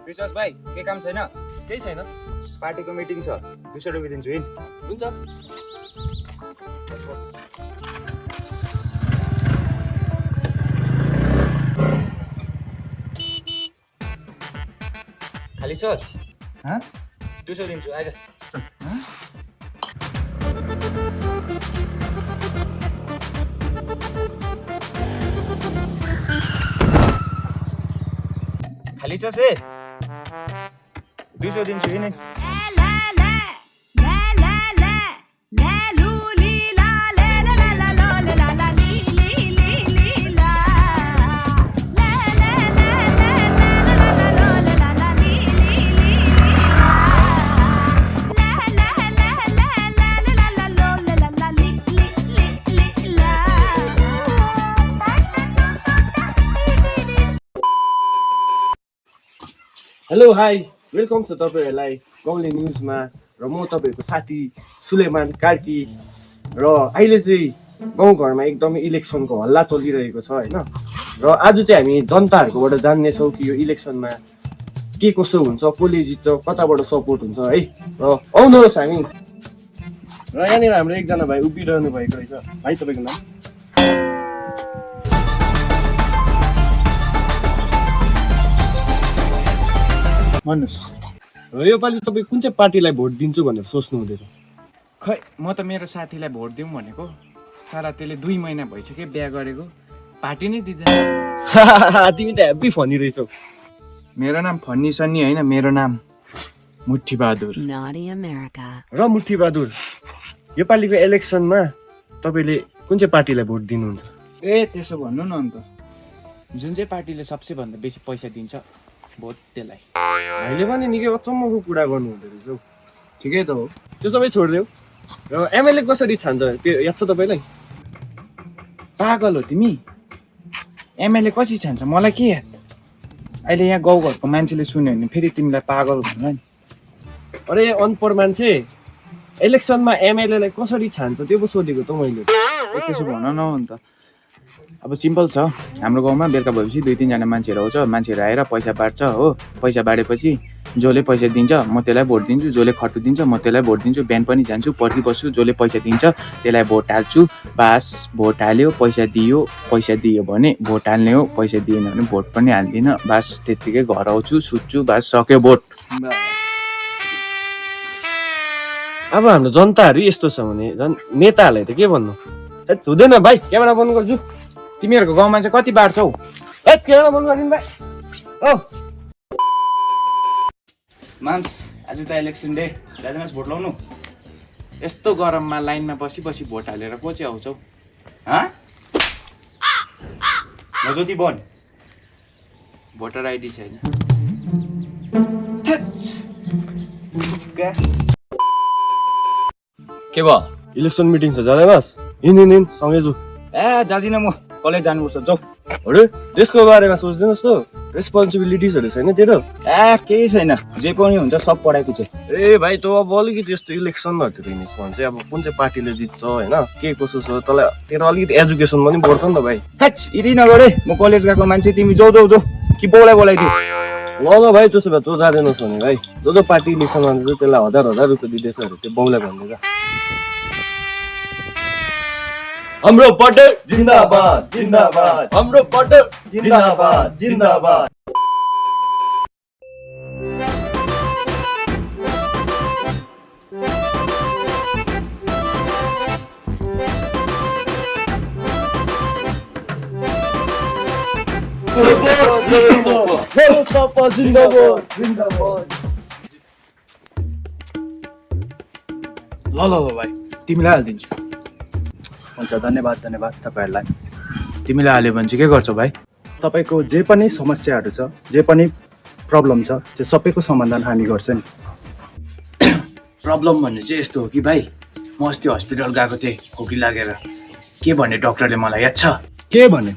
विश्वास भाइ के काम छैन? केही छैन। पार्टीको मिटिङ छ, 200 रुपियाँ दिन्छु हिँड। हुन्छ। खाली सोच। 200 दिन्छु आइज। खाली छ से 200 दिन्छु हिँड। हेलो हाई वेलकम छ तपाईँहरूलाई गाउँले न्युजमा र म तपाईँहरूको साथी सुलेमान कार्की र अहिले चाहिँ गाउँघरमा एकदमै इलेक्सनको हल्ला चलिरहेको छ होइन र आज चाहिँ हामी जनताहरूकोबाट जान्नेछौँ कि यो इलेक्सनमा के कसो हुन्छ, कसले जित्छ, कताबाट सपोर्ट हुन्छ है। र आउनुहोस् हामी र यहाँनिर हाम्रो एकजना भाइ उभिरहनु भएको रहेछ। भाइ तपाईँको नाम? भन्नुहोस्। र योपालि तपाईँ कुन चाहिँ पार्टीलाई भोट दिन्छु भनेर सोच्नु हुँदैछ? खै म त मेरो साथीलाई भोट दिउँ भनेको, साला त्यसले 2 महिना भइसक्यो बिहा गरेको, पार्टी नै दिँदैन। तिमी त हेब्बी फनी रहेछौ। मेरो नाम फन्नी सन्नी होइन, मेरो नाम मुठी बहादुर। र मुठी बहादुर, योपालिको इलेक्सनमा तपाईँले कुन चाहिँ पार्टीलाई भोट दिनुहुन्छ? ए त्यसो भन्नु न अन्त, जुन चाहिँ पार्टीले सबसे भन्दा बेसी पैसा दिन्छ भोट त्यसलाई। अहिले पनि निकै अचम्मको कुरा गर्नु हुँदो रहेछ हौ। ठिकै त हो। त्यो सबै छोडिदेऊ। र एमएलए कसरी छान्छ त्यो याद छ तपाईँलाई? पागल हो तिमी? एमएलए कसरी छान्छ मलाई के याद? अहिले यहाँ गाउँघरको मान्छेले सुन्यो भने फेरि तिमीलाई पागल भन्छ नि। अरे अनपढ मान्छे, इलेक्सनमा एमएलएलाई कसरी छान्छ त्यो पो सोधेको त मैले। त्यसो भन न अन्त। अब सिम्पल छ, हाम्रो गाउँमा बेलुका भएपछि 2-3 जना मान्छेहरू आउँछ, मान्छेहरू आएर पैसा बाँड्छ हो। पैसा बाँडेपछि जसले पैसा दिन्छ म त्यसलाई भोट दिन्छु, जसले खट्टु दिन्छ म त्यसलाई भोट दिन्छु, बिहान पनि जान्छु पर्खिबस्छु, जसले पैसा दिन्छ त्यसलाई भोट हाल्छु। बास भोट हाल्यो, पैसा दियो भने भोट हाल्ने हो, पैसा दिएन भने भोट पनि हाल्दिनँ। बास त्यत्तिकै घर आउँछु, सुत्छु, बास सक्यो भोट। अब हाम्रो जनताहरू यस्तो छ भने झन् नेताहरूलाई त के भन्नु? हुँदैन भाइ, क्यामेरा बन्द गर्छु। तिमीहरूको गाउँमा चाहिँ कति बाँड्छौ? क्यामेरा बन्द गरिदिनु भाइ। ओ माम्स, आज त इलेक्सन डे, जाँदैनस् भोट लाउनु? यस्तो गरममा लाइनमा बसी भोट हालेर को चाहिँ आउँछौ? नजोती बन, भोटर आइडी छैन। के भयो? इलेक्सन मिटिङ छ, जाँदैनस्? हिँड सँगै जाऊ। ए जाँदिनँ म, कलेज जानुपर्छ, जाऊ। अरे देशको बारेमा सोच्दैनस् त? रेस्पोन्सिबिलिटिजहरू छैन तेरो? केही छैन, जे पनि हुन्छ सब पढाइ पछि। ए भाइ तँ अब अलिकति यस्तो इलेक्सनहरूतिर हिँड्छस् भने चाहिँ अब कुन चाहिँ पार्टीले जित्छ होइन के कसो छ तँलाई तेरो अलिकति एजुकेसन पनि बढ्छ नि त भाइ। इरि नगरे, म कलेज गएको मान्छे, तिमी जाऊ कि बोलाइदिउ। ल भाइ त्यसो भए तँ जाँदैनस् भने भाइ जो पार्टी इलेक्सन गर्दैछ त्यसलाई 1000 रुपियाँ दिँदैछ अरे, त्यो बाउलाई भनिदिन्छ। हाम्रो पार्टी जिन्दाबाद जिन्दाबाद, हाम्रो पार्टी जिन्दाबाद जिन्दाबाद। ल भाइ, तिमीलाई हालिदिन्छु। हुन्छ, धन्यवाद तपाईँहरूलाई। तिमीलाई हाल्यो भने चाहिँ के गर्छौ भाइ? तपाईँको जे पनि समस्याहरू छ, जे पनि प्रब्लम छ, त्यो सबैको समाधान हामी गर्छ नि। प्रब्लम भन्ने चाहिँ यस्तो हो कि भाइ, म अस्ति हस्पिटल गएको थिएँ खोकी लागेर। के भने डक्टरले मलाई याद छ? के भन्यो?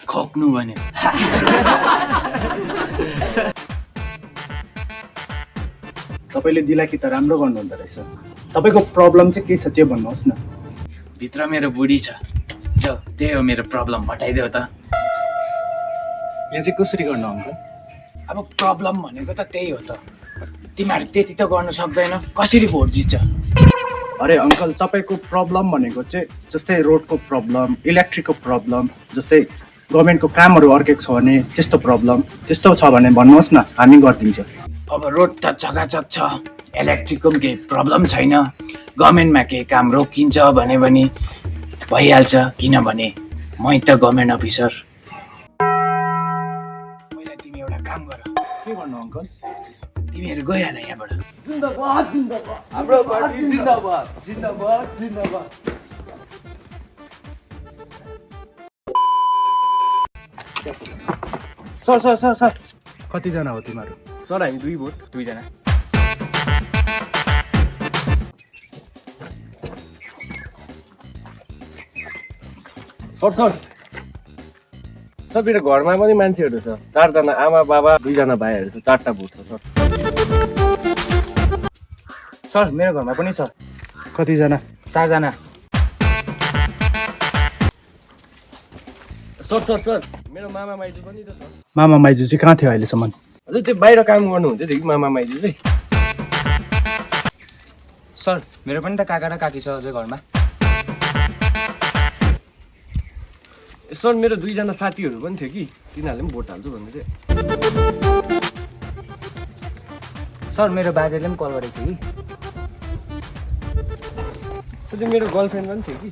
खोक्नु भन्यो। तपाईँले दिलाकी त राम्रो गर्नुहुँदो रहेछ। तपाईँको प्रब्लम चाहिँ के छ त्यो भन्नुहोस् न। भित्र मेरो बुढी छ, जाऊ त्यही हो मेरो प्रब्लम, हटाइदेऊ त। यहाँ चाहिँ कसरी गर्नु अङ्कल? अब प्रब्लम भनेको त त्यही हो त। तिमीहरू त्यति त गर्न सक्दैन, कसरी भोट जित्छ? अरे अङ्कल, तपाईँको प्रब्लम भनेको चाहिँ जस्तै रोडको प्रब्लम, इलेक्ट्रिकको प्रब्लम, जस्तै गभर्मेन्टको कामहरू अर्केको छ भने त्यस्तो प्रब्लम, त्यस्तो छ भने भन्नुहोस् न, हामी गरिदिन्छ। अब रोड त चकाचक छ, इलेक्ट्रिकको पनि केही प्रब्लम छैन, गभर्मेन्टमा केही काम रोकिन्छ भने पनि भइहाल्छ, किनभने मै त गभर्मेन्ट अफिसर। पहिला तिमी एउटा काम गर, के गर्नु अङ्कल? तिमीहरू गइहाल यहाँबाट। हाम्रो पार्टी जिन्दाबाद जिन्दाबाद जिन्दाबाद। सर सर सर सर कतिजना हो तिमीहरू? सर हामी 2 भोट। 2 जना। सर सर सर मेरो घरमा पनि मान्छेहरू छ, 4 जना आमा बाबा, 2 जना भाइहरू छ, 4टा भोट छ सर। सर मेरो घरमा पनि छ, कतिजना? 4 जना। सर सर सर मेरो मामा माइजू पनि त छ। मामा माइजू चाहिँ कहाँ थियो अहिलेसम्म? हजुर त्यो बाहिर काम गर्नुहुन्थ्यो कि मामा माइजू चाहिँ। सर मेरो पनि त काका र काकी छ अझै घरमा। सर मेरो 2 जना साथीहरू पनि थियो कि, तिनीहरूले पनि भोट हाल्छु भन्दै थियो। सर मेरो बाजेले पनि कल गरेको थियो कि। त्यो मेरो गर्लफ्रेन्ड पनि थियो कि।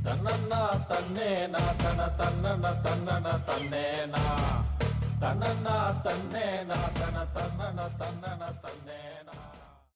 ತನ್ನ ತನ್ನೇನ ತನ ತನ್ನನ ತನ್ನನ ತನ್ನೇನ ತನ್ನನ ತನ್ನೇನ ತನ ತನ್ನನ ತನ್ನನ